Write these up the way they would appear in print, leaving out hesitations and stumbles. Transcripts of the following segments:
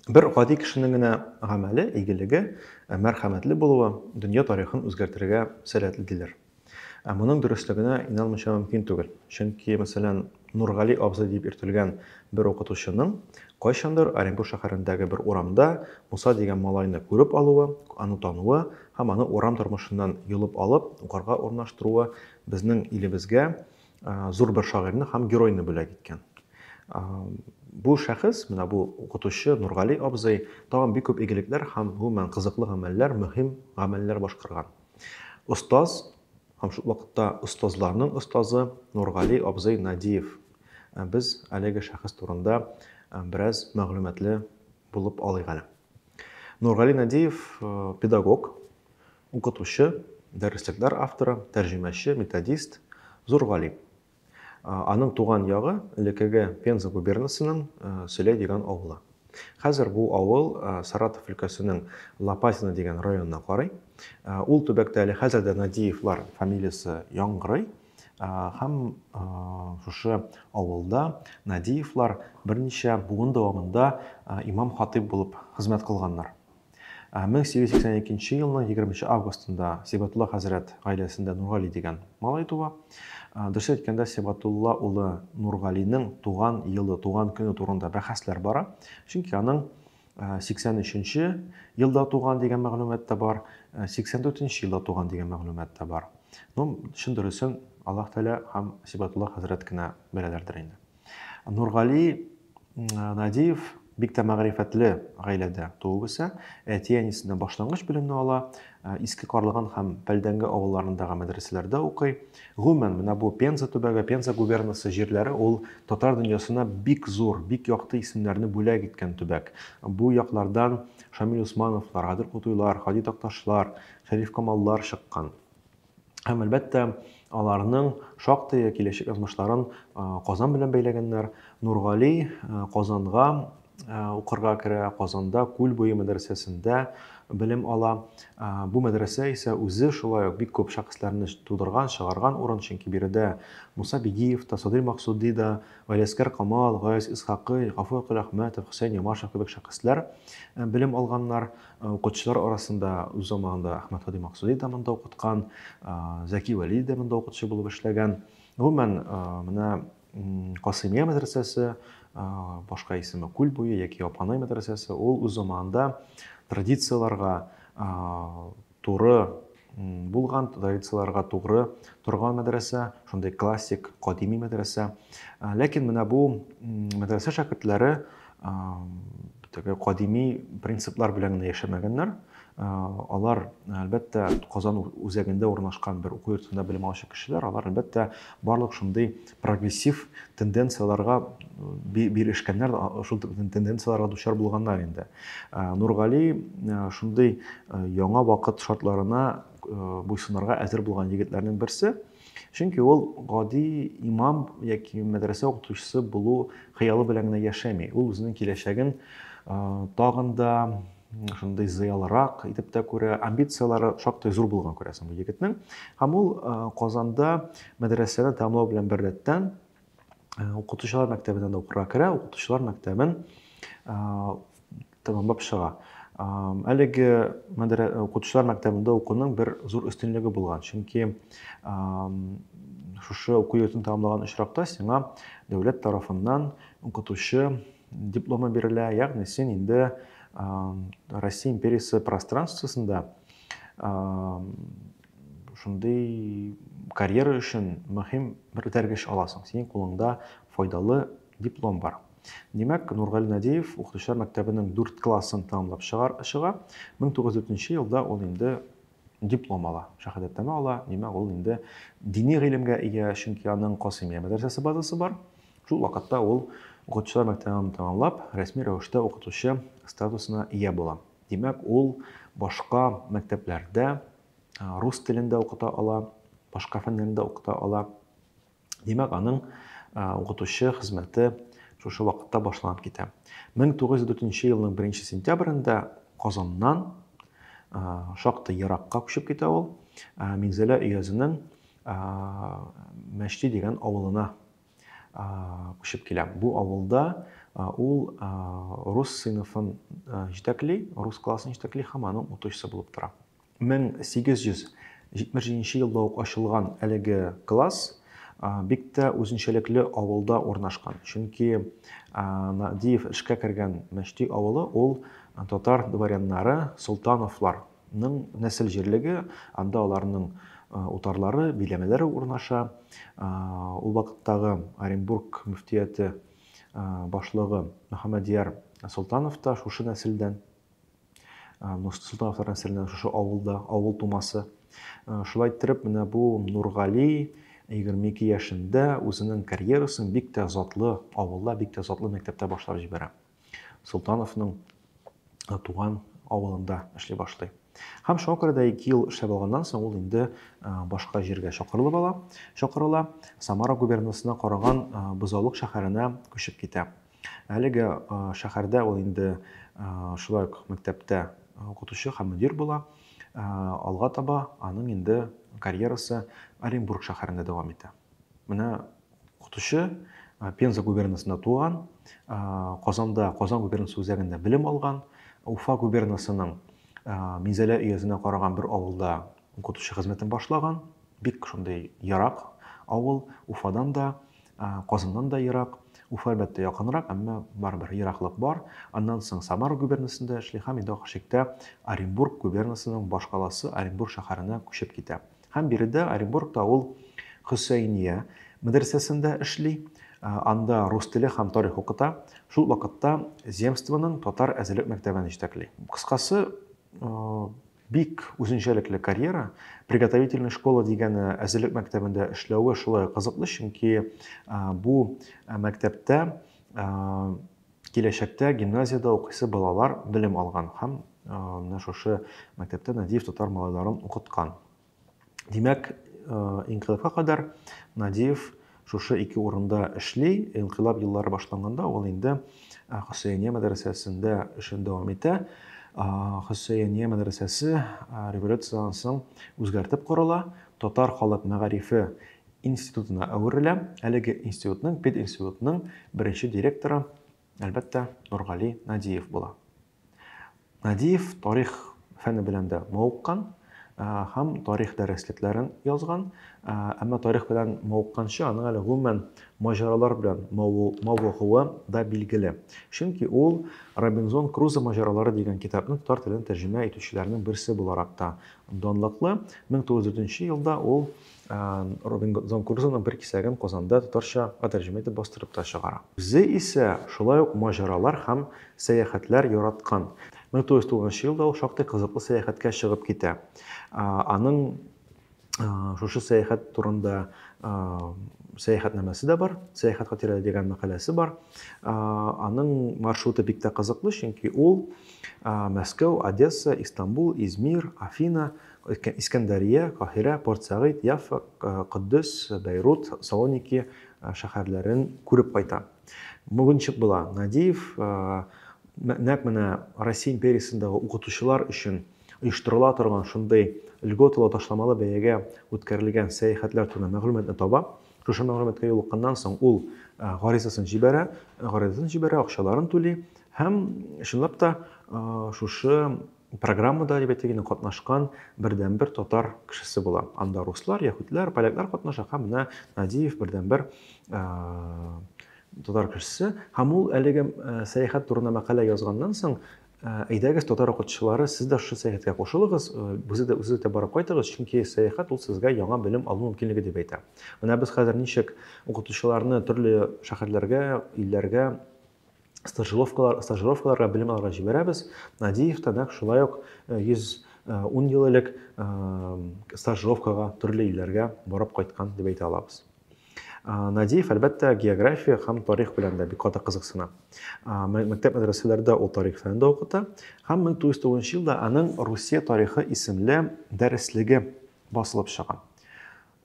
Бер гади кешенең генә гамәле, игелеге, мәрхәмәтле булуы дөнья тарихын үзгәртергә сәләтле диләр. Ә моның дөреслегенә инанмыйча мөмкин түгел. Чөнки, мәсәлән, Нургали абзый дип йөртелгән бер укытучының кайчандыр Оренбур шәһәрендәге бер урамда Муса дигән малайны күреп алуы, аны тануы һәм аны урам тормышыннан йолып алып, укырга урнаштыруы безнең илебезгә зур бер шагыйрьне һәм геройны бүләк иткән. Бу шәхес, менә бу укытучы Нургали абзый тагын бик күп игелекләр һәм гомумән кызыклы гамәлләр, мөһим гамәлләр башкарган. Остаз һәм шул вакытта остазларның остазы Нургали абзый Надиев. Без әлеге шәхес турында бераз мәгълүматлы булып алыйк әле. Нургали Надиев педагог, укытучы, дәреслекләр авторы, тәрҗемәче, методист, зур галим. Аның туган ягы элеккеге Пенза губернасының Сөләй дигән авылы. Хәзер бу авыл Саратов өлкәсенең Лопатино дигән районына карый. Ул төбәктә әле хәзер дә Надиевлар фамилиясе яңгырый. Һәм шушы авылда Надиевлар берничә буын дәвамында имам-хатыйп булып хезмәт кылганнар. 1882 елның 20 августында Сибгатулла хәзрәт гаиләсендә Нургали дигән малай туа. Дөрес әйткәндә, Сибгатулла улы Нургалинең туган елы, туган көне турында бәхәсләр бара. Чөнки аның 83 елда туган дигән мәгълүмат та бар, 84 елда туган дигән мәгълүмат та бар. Ну, чын дөресен Аллаһ Тәгалә һәм Сибгатулла хәзрәт кенә беләләрдер инде. Нургали Надиев бик тә мәгърифәтле гаиләдә туып үсә. Әти-әнисеннән башлангыч белемне ала, Иске Карлыган һәм Пәлдәнге авылларындагы мәдрәсәләрдә укый. Гомумән, менә бу Пенза төбәге, Пенза губернасы җирләре ул татар дөньясына бик зур, бик якты исемнәрне бүләк иткән төбәк. Бу яклардан Шамил Усмановлар, Гадел Кутуйлар, Һади Такташлар, Шәриф Камаллар чыккан. Һәм, әлбәттә, аларның шактые киләчәк язмышларын Казан белән бәйләгәннәр. Нургали Казанга укырга керә, Казанда Күл буе мәдрәсәсендә белем ала. Бу мәдрәсә исә үзе шулай ук бик күп шәхесләрне тудырган, чыгарган урын, чөнки биредә Муса Бигиев та, Садри Максуди да, Галиәсгар Камал, Гаяз Исхакый, Гафур Коләхмәтов, Хөсәен Ямашев кебек шәхесләр белем алганнар. Укытучылар арасында үз заманында Әхмәт Һади Максуди да монда укыткан, Зәки Вәли дә монда укытучы булып эшләгән. Гомумән, менә Касыймия мәдрәсәсе, башка исеме Күл буе яки Апанай мәдрәсәсе, ул үз заманында традицияләргә туры булган, традицияләргә тугры торган мәдрәсә, шундый классик, кадими мәдрәсә. Ләкин менә бу мәдрәсә шәкертләре теге кадими принциплар белән генә яшәмәгәннәр. Алар, әлбәттә, Казан үзәгендә урнашкан бер уку йортында белем алучы кешеләр, алар, әлбәттә, барлык шундый прогрессив тенденцияләргә бирешкәннәр, шул тенденцияләргә дучар булганнар инде. Нургали шундый яңа вакыт шартларына буйсынырга әзер булган егетләрнең берсе. Чөнки ул гади имам яки мәдрәсә укытучысы булу хыялы белән генә яшәми. Ул үзенең киләчәген тагын да шундый зыялырак итеп тә күрә, амбицияләре шактый зур булган күрәсең бу егетнең. Һәм ул Казанда мәдрәсәне тәмамлау белән беррәттән укытучылар мәктәбенә дә укырга керә, укытучылар мәктәбен тәмамлап чыга. Әлеге укытучылар мәктәбендә укуның бер зур өстенлеге булган, чөнки шушы уку йортын тәмамлаган очракта сиңа дәүләт тарафыннан укытучы дипломы бирелә, ягъни син инде Россия империясе пространствосында шундый карьера өчен мөһим бер этәргеч аласың. Синең кулыңда файдалы диплом бар. Димәк, Нургали Надиев укытучылар мәктәбенең 4 классын тәмамлап чыгар, чыга. 1904 елда ул инде диплом ала, шәһадәтнамә ала. Димәк, ул инде дини гыйлемгә ия, чөнки аның Касыймия мәдрәсәсе базасы бар. Шул вакытта ул укытучылар мәктәбен тәмамлап, рәсми рәвештә укытучы статусына ия була. Димәк, ул башка мәктәпләрдә рус телен дә укыта ала, башка фәннәрне дә укыта ала. Димәк, аның укытучы хезмәте шушы вакытта башланып китә. 1904 елның 1 сентябрендә Казаннан шактый еракка күчеп китә ул. Минзәлә өязенең Мәчти дигән авылына күчеп килә. Бу авылда Ул рус сыйныфын җитәкли, рус классын җитәкли һәм аның укытучысы булып тора. 1877 елда ук ачылган әлеге класс бик тә үзенчәлекле авылда урнашкан. Чөнки Надиев эшкә кергән Мәчти авылы ул татар дворяннары Солтановлар ның нәсел җирлеге, анда аларның утарлары, биләмәләре урнаша. Ул вакыттагы Оренбург мөфтияте башлыгы Мөхәммәдияр Солтанов та шушы нәселдән. Солтановлар нәселеннән шушы авылда, авыл тумасы. Шулай иттереп, менә бу Нургали 22 яшендә үзенең карьерасын бик тә затлы авылда, бик тә затлы мәктәптә башлап җибәрә. Солтановның туган авылында эшли башлый. Һәм шуңа күрә дә 2 ел эшләп алганнан соң ул инде башка җиргә чакырылып ала, чакырыла. Самара губернасына караган Бозаулык шәһәренә күчеп китә. Әлеге шәһәрдә ул инде шулай ук мәктәптә укытучы һәм мөдир була. Алга таба аның инде карьерасы Оренбург шәһәрендә дәвам итә. Менә укытучы Пенза губернасында туган, Казанда, Казан губернасы үзәгендә белем алган, Уфа губернасының Минзәлә өязенә караган бер авылда укытучы хезмәтен башлаган. Бик шундый ерак авыл, Уфадан да, Казаннан да ерак. Уфа, әлбәттә, якынрак, әмма барыбер ераклык бар. Аннан соң Самара губернасында эшли һәм инде ахыр чиктә Оренбург губернасының башкаласы Оренбург шәһәренә күчеп китә. Һәм биредә Оренбургта ул Хөсәения мәдрәсәсендә эшли, анда рус теле һәм тарих укыта, шул вакытта земствоның татар әзерлек мәктәбен җитәкли. Кыскасы, бик үзенчәлекле карьера. Приготовительная школа дигәне әзерлек мәктәбендә эшләве шулай кызыклы, чөнки бу мәктәптә киләчәктә гимназиядә укыйсы балалар белем алган һәм менә шушы мәктәптә Надиев татар малайларын укыткан. Димәк, инкыйлабка кадәр Надиев шушы ике урында эшли. Инкыйлаб еллары башланганда ул инде Хөсәения мәдрәсәсендә эшен дәвам итә. Хөсәения мәдрәсәсе революциядән соң үзгәртеп корыла. Татар халык мәгарифе институтына әверелә. Әлеге институтның, пединститутның беренче директоры, әлбәттә, Нургали Надиев була. Надиев тарих фәне белән дә мавыккан һәм тарих дәреслекләрен язган. Әмма тарих белән мавыкканчы, аның әле гомумән маҗаралар белән мавыгуы да билгеле. Чөнки ул Робинзон Крузо маҗаралары дигән китапны татар теленә тәрҗемә итүчеләрнең берсе буларак та данлыклы. 1904 елда ул Робинзон Крузоның бер кисәген Казанда татарчага тәрҗемә итеп бастырып та чыгара. Үзе исә шулай ук маҗаралар һәм сәяхәтләр яраткан. 1909 елда ул шактый кызыклы сәяхәткә чыгып китә. Аның шушы сәяхәт турында сәяхәтнамәсе дә бар, Сәяхәт хатирәләре дигән мәкаләсе бар. Аның маршруты бик тә кызыклы, чөнки ул Мәскәү, Одесса, Истанбул, Измир, Афина, Искәндәрия, Каһирә, Порт Сәгыйд, Яффа, Котдес, Бәйрут, Салоники шәһәрләрен күреп кайта. Бүген ничек була? Надиев нәкъ менә Россия империясендәге укытучылар өчен оештырыла торган шундый льготалы ташламалы бәягә үткәрелгән сәяхәтләр турында мәгълүматны таба. Шушы мәгълүматка юлыкканнан соң ул гаризасын җибәрә, гаризасын җибәрә, акчаларын түли һәм чынлап та шушы программада дип әйтик инде катнашкан бердәнбер татар кешесе була. Анда руслар, яһүдләр, поляклар катнаша һәм менә Надиев бердәнбер татар кешесе. Һәм ул әлеге сәяхәт турында мәкалә язганнан соң, әйдәгез, татар укытучылары, сез дә шушы сәяхәткә кушылыгыз, үзе дә үзе дә барып кайтыгыз, чөнки сәяхәт ул сезгә яңа белем алу мөмкинлеге дип әйтә. Менә без хәзер ничек укытучыларны төрле шәһәрләргә, илләргә стажировкалар, стажировкаларга белем алырга җибәрәбез. Надиев та нәкъ шулай ук 110 ел элек стажировкага төрле илләргә барып кайткан дип әйтә алабыз. Надиев, әлбәттә, география һәм тарих белән дә бик каты кызыксына. Мәктәп мәдрәсәләрдә ул тарих фәнен дә укыта. Һәм 1909 елда аның Русия тарихы исемле дәреслеге басылып чыга.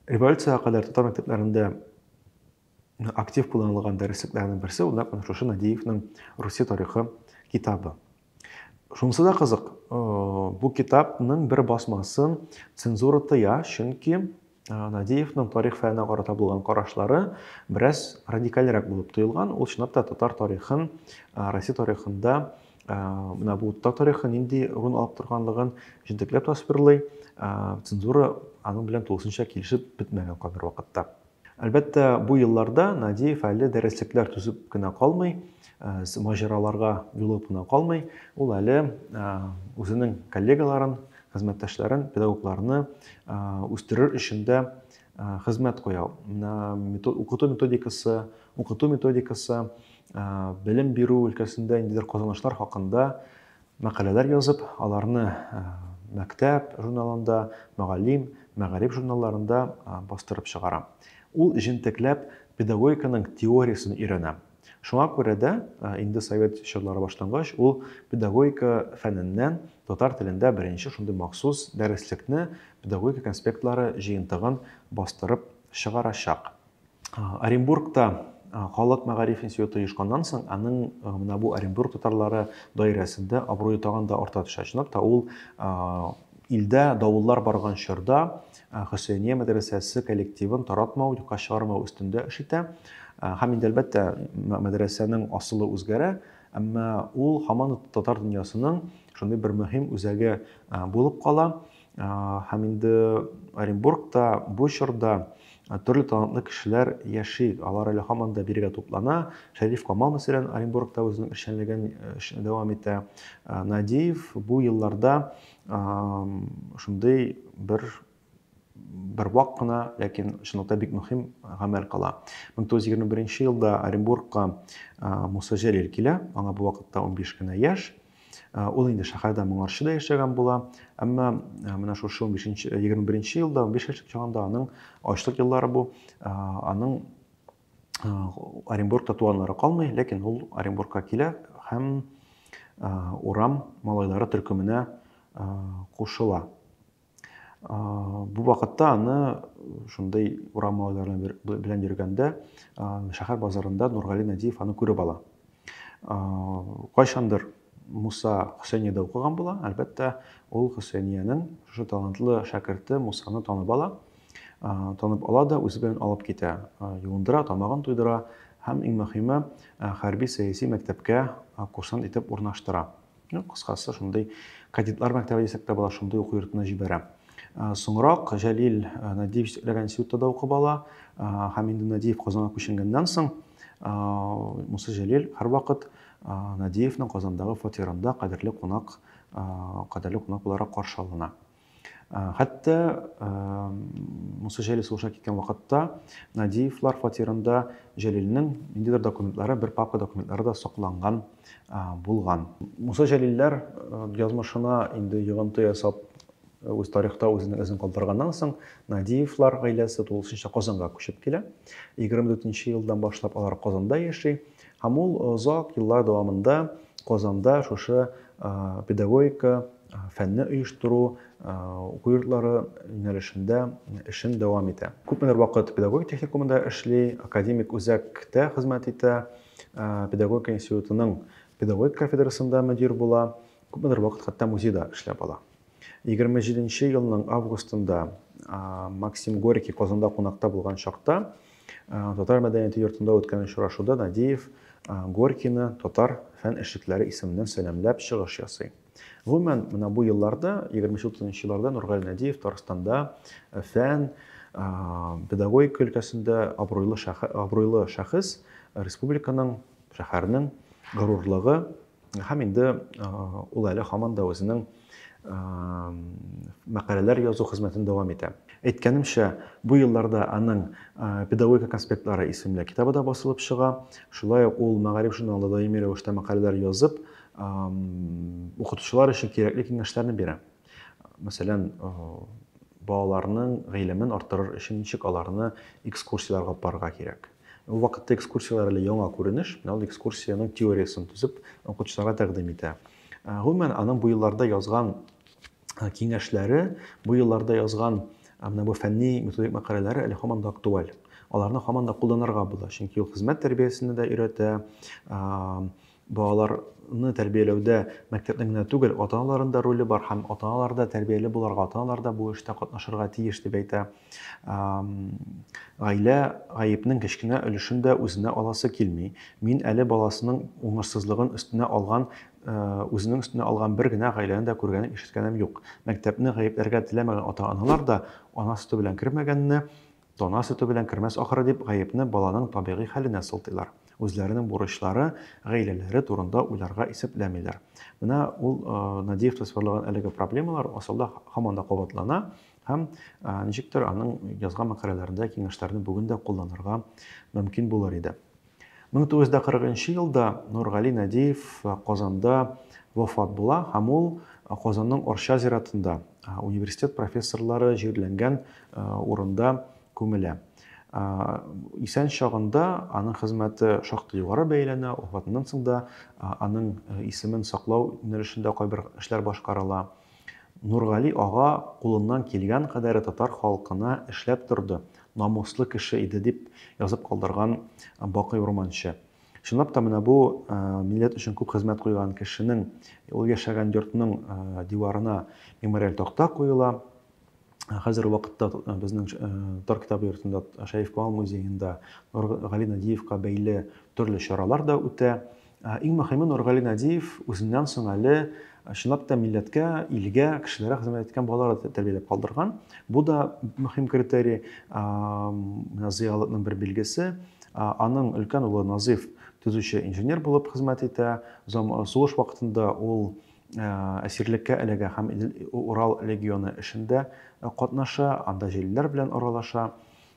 Революциягә кадәр татар мәктәпләрендә актив кулланылган дәреслекләрнең берсе ул нәкъ менә шушы Надиевның Русия тарихы китабы. Шунысы да кызык, бу китапның бер басмасын цензура тыя, чөнки Надиевның тарих фәненә карата булган карашлары бераз радикальрәк булып тоелган. Ул чынлап та татар тарихын, Россия тарихында менә бу татар тарихы нинди урын алып торганлыгын җентекләп тасвирлый. Цензура аның белән тулысынча килешеп бетмәгән кайбер вакытта. Әлбәттә, бу елларда Надиев әле дәреслекләр төзеп кенә калмый, маҗараларга юлыгып кына калмый, ул әле үзенең коллегаларын, хезмәттәшләрен, педагогларны үстерер өчен дә хезмәт куя. Укыту методикасы, укыту методикасы, белем бирү өлкәсендә ниндидер казанышлар хакында Мәкаләләр язып, аларны Мәктәп журналында, Мөгаллим, Мәгариф журналларында бастырып чыгара. Ул җентекләп педагогиканың теориясен өйрәнә. Шуңа күрә дә, инде совет чорлары башлангач, ул педагогика фәненнән татар телендә беренче шундый махсус дәреслекне, педагогика конспектлары җыентыгын бастырып чыгарачак. Оренбургта халык мәгариф институты оешканнан соң, аның менә бу Оренбург татарлары даирәсендә абруе тагын да арта төшә. Чынлап та ул илдә давыллар барган чорда Хөсәйния мәдрәсәсе коллективын таратмау, юкка чыгармау өстендә эш итә. Һәм инде әлбәттә мәдрәсәнең асылы үзгәрә, әмма ул һаман татар дөньясының шундый бер мөһим үзәге булып кала. Һәм инде Оренбургта бу чорда төрле талантлы кешеләр яши. Алар әле һаман да бирегә туплана. Шәриф Камал, мәсәлән, Оренбургта үзенең эшчәнлеген дәвам итә. Надиев бу елларда шундый бер бер вак кына, ләкин чынлыкта бик мөһим гамәл кыла. 1921 елда Оренбургка Муса Җәлил килә. Аңа бу вакытта 15 кенә яшь. Ул инде шәһәрдә моңарчы да яшәгән була, әмма менә шушы 15 21 елда, 15 яшьлек чагында аның ачлык еллары бу, аның Оренбургта туганнары калмый, ләкин ул Оренбургка килә һәм урам малайлары төркеменә кушыла. Бу вакытта аны шундый урам малайлары белән йөргәндә шәһәр базарында Нургали Надиев аны күреп ала. Кайчандыр Муса Хөсәйниядә укыган була, әлбәттә, ул Хөсәйниянең шушы талантлы шәкерте Мусаны танып ала. Танып ала да үзе белән алып китә. Юындыра, тамагын туйдыра һәм иң мөһиме хәрби-сәяси мәктәпкә курсант итеп урнаштыра. Ну, кыскасы, шундый кадетлар мәктәбе дисәк тә була, шундый уку йортына җибәрә. Соңрак Җәлил Надиев җитәкләгән институтта да укып ала. Һәм инде Надиев Казанга күченгәннән соң, Муса Җәлил һәрвакыт Надиевның Казандагы фатирында кадерле кунак, кадерле кунак буларак каршы алына. Хәтта Муса Җәлил сугышка киткән вакытта Надиевлар фатирында Җәлилнең ниндидер документлары, бер папка документлары да сакланган булган. Муса Җәлилләр язмышына инде йогынты ясап, үз тарихта үзенең эзен калдырганнан соң, Надиевлар гаиләсе тулысынча Казанга күчеп килә. 24 нче елдан башлап алар Казанда яши. Һәм ул озак еллар дәвамында Казанда шушы педагогика фәнне оештыру, уку йортлары юнәлешендә эшен дәвам итә. Күпмедер вакыт педагогика техникумында эшли, академик үзәктә хезмәт итә, педагогика институтының педагогика кафедрасында мөдир була, күпмедер вакыт хәтта музейда эшләп ала. 27 нче елның августында Максим Горький Казанда кунакта булган чакта Татар мәдәнияте йортында үткән очрашуда Надиев Горькийны татар фән эшлеклеләре исеменнән сәламләп чыгыш ясый. Гомумән, менә бу елларда, 20-30 елларда Нургали Надиев Татарстанда фән, педагогика өлкәсендә абруйлы абруйлы шәхес, республиканың, шәһәрнең горурлыгы. Һәм инде ул әле һаман да үзенең мәкаләләр язу хезмәтен дәвам итә. Әйткәнемчә, бу елларда аның Педагогика конспектлары исемле китабы да басылып чыга. Шулай ук ул Мәгариф журналында даими рәвештә мәкаләләр язып, укытучылар өчен кирәкле киңәшләрне бирә. Мәсәлән, балаларның гыйлемен арттырыр өчен ничек аларны экскурсияләргә алып барырга кирәк. Ул вакытта экскурсияләр әле яңа күренеш, менә ул экскурсиянең теориясен төзеп, укытучыларга тәкъдим итә. Гомумән, аның бу елларда язган киңәшләре, бу елларда язган менә бу фәнни методик мәкаләләре әле һаман да актуаль. Аларны һаман да кулланырга була, чөнки ул хезмәт тәрбиясенә дә өйрәтә, Балаларны тәрбияләүдә мәктәпнең генә түгел, ата-аналарның да роле бар һәм ата-аналар да тәрбияле булырга, ата-аналар да бу эштә катнашырга тиеш дип әйтә. Гаилә гаепнең кечкенә өлешен дә үзенә аласы килми. Мин әле баласының уңышсызлыгын өстенә алган, үзенең өстенә алган бер генә гаиләне дә күргәнем, ишеткәнем юк. Мәктәпне гаепләргә теләмәгән ата-аналар да ана сөте белән кермәгәнне Тана сөте белән кермәс ахры дип гаепне баланың табигый хәленә сылтыйлар. Үзләренең бурычлары, гаиләләре турында уйларга исәпләмиләр. Менә ул Надиев тасвирлаган әлеге проблемалар асылда һаман да кабатлана һәм ничектер аның язган мәкаләләрендә киңәшләрне бүген дә кулланырга мөмкин булыр иде. 1940 нчы елда Нургали Надиев Казанда вафат була һәм ул Казанның Арча зиратында университет профессорлары җирләнгән урында күмелә. Исән чагында аның хезмәте шактый югары бәяләнә, вафатыннан соң да аның исемен саклау юнәлешендә кайбер эшләр башкарыла. Нургали ага кулыннан килгән кадәре татар халкына эшләп торды, намуслы кеше иде, дип язып калдырган Бакый Урманче. Чынлап та менә бу милләт өчен күп хезмәт куйган кешенең ул яшәгән йортның диварына мемориаль такта куела. Хәзерге вакытта безнең Татар китабы йортында, Шәриф Камал музеенда Нургали Надиевка бәйле төрле чаралар да үтә. Иң мөһиме, Нургали Надиев үзеннән соң әле чынлап та милләткә, илгә, кешеләргә хезмәт иткән балалар да тәрбияләп калдырган. Бу да мөһим критерий, менә зыялылыкның бер билгесе. Аның өлкән улы Назыйф төзүче инженер булып хезмәт итә. Сугыш вакытында ул әсирлеккә эләгә һәм Идел-Урал легионы эшендә катнаша, анда җәлилләр белән аралаша.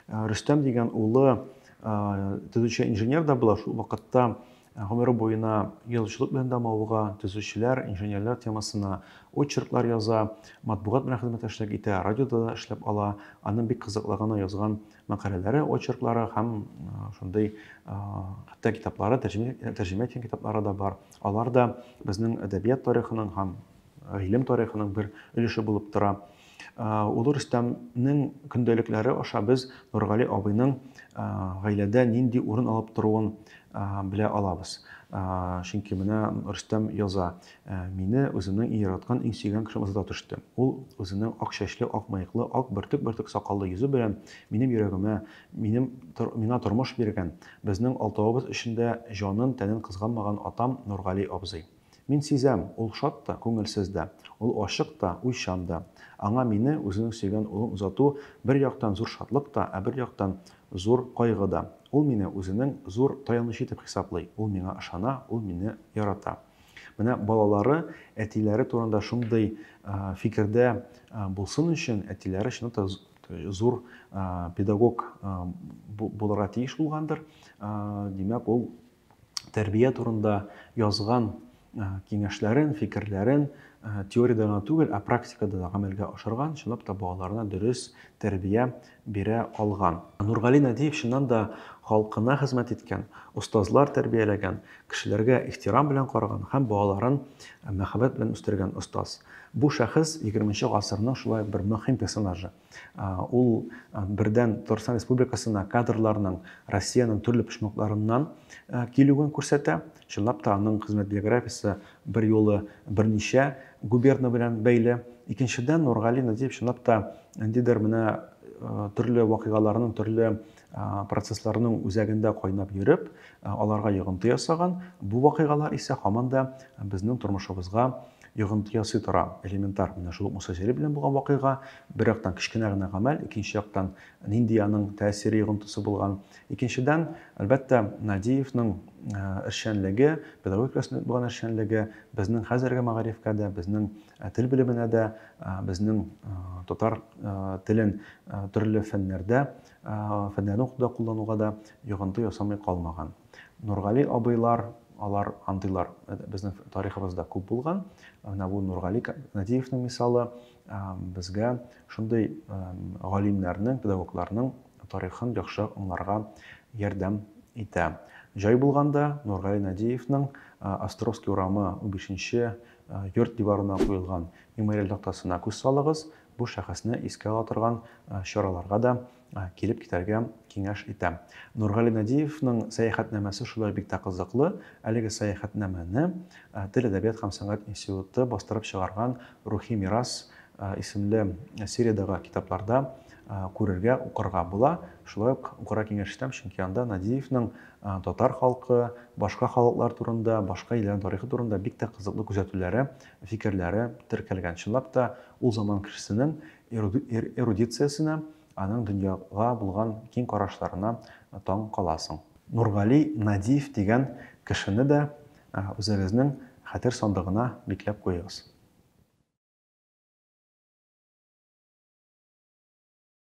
Рөстәм дигән улы төзүче инженер да була, шул вакытта гомере буена язучылык белән дә мавыга, төзүчеләр, инженерлар темасына очерклар яза, матбугат белән хезмәттәшлек итә, радиода да эшләп ала. Аның бик кызыклы гына язган мәкаләләре, очерклары һәм шундый хәтта китаплары, тәрҗемә иткән китаплары да бар. Алар да безнең әдәбият тарихының һәм гыйлем тарихының бер өлеше булып тора. Улы Рөстәмнең көндәлекләре аша без Нургали абыйның гаиләдә нинди урын алып торуын белә алабыз. Чөнки менә Рөстәм яза, Мине үземнең иң яраткан, иң сөйгән кешем озата төште. Ул үзенең ак чәчле, ак мыеклы, ак бөртек-бөртек сакаллы йөзе белән минем йөрәгемә, минем, миңа тормыш биргән, безнең алтавыбыз өчен дә җанын, тәнен кызганмаган атам Нургали абзый. Мин сизәм, ул шат та, күңелсез дә. Ул ачык та, уйчан да. Аңа мине, үзенең сөйгән улын озату бер яктан зур шатлык та, ә бер яктан зур кайгы да. Ул мине үзенең зур таянычы итеп хисаплый, ул миңа ышана, ул мине ярата. Менә балалары әтиләре турында шундый фикердә булсын өчен, әтиләре чынлап та зур педагог булырга тиеш булгандыр. Димәк, ул тәрбия турында язган киңәшләрен, фикерләрен теориядә генә түгел, ә практикада да гамәлгә ашырган, чынлап та балаларына дөрес тәрбия бирә алган. Нургали Надиев чыннан да халкына хезмәт иткән, остазлар тәрбияләгән, кешеләргә ихтирам белән караган һәм балаларын мәхәббәт белән үстергән остаз. Бу шәхес егерменче гасырның шулай ук бер мөһим персонажы. Ул бердән Татарстан Республикасына кадрларның Россиянең төрле почмакларыннан килүен күрсәтә. Чынлап та аның хезмәт биографиясе берьюлы берничә губерна белән бәйле. Икенчедән, Нургали Надиев чынлап та ниндидер менә төрле вакыйгаларның, төрле процессларның үзәгендә кайнап йөреп, аларга йогынты ясаган. Бу вакыйгалар исә һаман да безнең тормышыбызга йогынты ясый тора. Элементар, менә шул ук Муса Җәлил белән булган вакыйга, бер яктан кечкенә генә гамәл, икенче яктан нинди аның тәэсире, йогынтысы булган. Икенчедән, әлбәттә, Надиевның эшчәнлеге, педагогик өлкәсендә булган эшчәнлеге безнең хәзерге мәгарифкә дә, безнең тел белеменә дә, безнең татар телен төрле фәннәрдә, фәннәрне укытуда куллануга да йогынты ясамый калмаган. Нургали абыйлар, алар андыйлар безнең тарихыбызда күп булган. Менә бу Нургали Надиевның мисалы безгә шундый галимнәрнең, педагогларның тарихын яхшы аңларга ярдәм итә. Җай булганда Нургали Надиевның Островский урамы унбишенче йорт диварына куелган мемориаль тактасына күз салыгыз, бу шәхесне искә ала торган чараларга да килеп китәргә киңәш итәм. Нургали Надиевның сәяхәтнамәсе шулай бик тә кызыклы. Әлеге сәяхәтнамәне Тел, әдәбият һәм сәнгать институты бастырып чыгарган Рухи мирас исемле сериядагы китапларда күрергә, укырга була. Шулай ук укырга киңәш итәм, чөнки анда Надиевның татар халкы, башка халыклар турында, башка илләрнең тарихы турында бик тә кызыклы күзәтүләре, фикерләре теркәлгән. Чынлап та, ул заман кешесенең эрудициясенә, аның дөньяга булган киң карашларына таң каласың. Нургали Надиев дигән кешене дә үзегезнең хәтер сандыгына бикләп куегыз.